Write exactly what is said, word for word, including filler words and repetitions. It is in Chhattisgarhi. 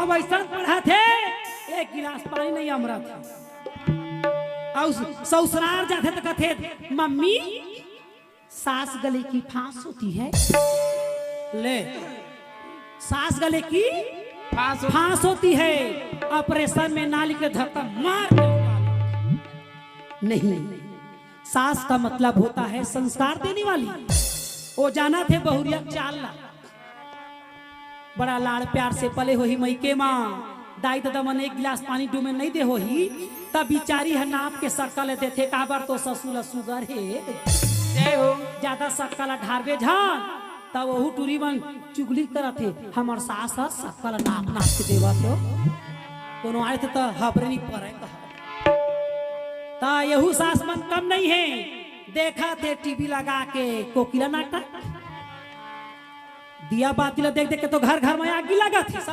वैसन पढ़त हे, एक गिलास पानी नहीं अमरत हे। अउ ससुरार जाथे त कथे, "मम्मी, सास गले की फांस होती है।" ले, सास गले की फांस होती है। ऑपरेशन में नाली के धक्का मार के निकालो। नहीं, सास का मतलब होता है संस्कार देने वाली। वो जानथे बहुरिया के चाल ला। बड़ा लाड़ प्यार से पले होही मइके मा, दाई ददा मन एक गिलास पानी डूमे नइ दे होही, त बिचारी ह नाप के सक्का ल देथे, काबर तो ससुर ल सुगर हे। जय हो। जादा सक्का ल ढारबे झन, त ओहू टूरी मन चुगली करत हे, "हमर सास ह सक्का ल नाप नाप के देवत हे, कोनो आए त हबरे नइ परय," कह। त एहू सास मन कम नइ हे, देखत हे टीवी लगा के कोकिला नाटक। दिया बाती ल देख देख के तो घर घर में आगी लगत हे। सब